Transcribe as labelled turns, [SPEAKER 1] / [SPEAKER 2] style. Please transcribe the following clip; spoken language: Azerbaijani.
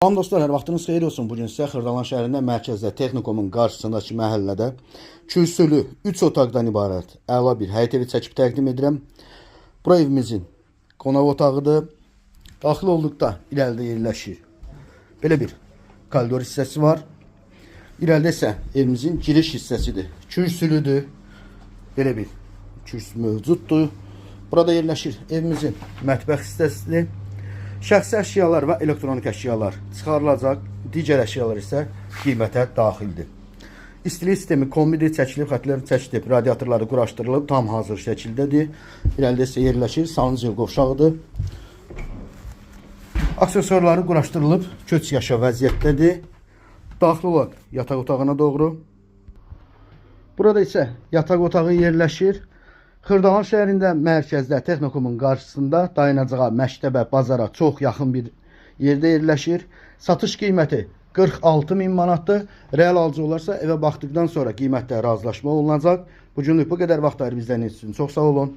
[SPEAKER 1] Salam dostlar, hər vaxtınız xeyir olsun. Bugün sizə Xırdalan şəhərində mərkəzdə Texnikomun qarşısındakı məhəllədə kürsülü 3 otaqdan ibarət əla bir həyət evi çəkib təqdim edirəm. Bura evimizin qonaq otağıdır. Daxil olduqda irəlidə yerləşir. Belə bir koridor hissəsi var. İrəlidə isə evimizin giriş hissəsidir. Kürsülüdür. Belə bir kürsü mövcuddur. Burada yerləşir evimizin mətbəx hissəsidir. Şəxsi əşyalar və elektronik əşyalar çıxarılacaq, digər əşyalar isə qiymətə daxildir. İstilik sistemi kombidir, çəkilib, xətlər çəkilib, radiatorları quraşdırılıb, tam hazır şəkildədir. İrəlidə isə yerləşir, sanuzel qovşağıdır. Aksesuarları quraşdırılıb, köç yaşa vəziyyətdədir. Daxil olaq yataq otağına doğru. Burada isə yataq otağı yerləşir. Xırdalan şəhərində mərkəzdə Texnikumun qarşısında dayanacağa, məktəbə, bazara çox yaxın bir yerdə yerləşir. Satış qiyməti 46 min manatdır. Real alıcı olarsa evə baxdıqdan sonra qiymətdə razılaşma olunacaq. Bu günlük bu qədər vaxt ayırıb izlədiyiniz üçün çox sağ olun.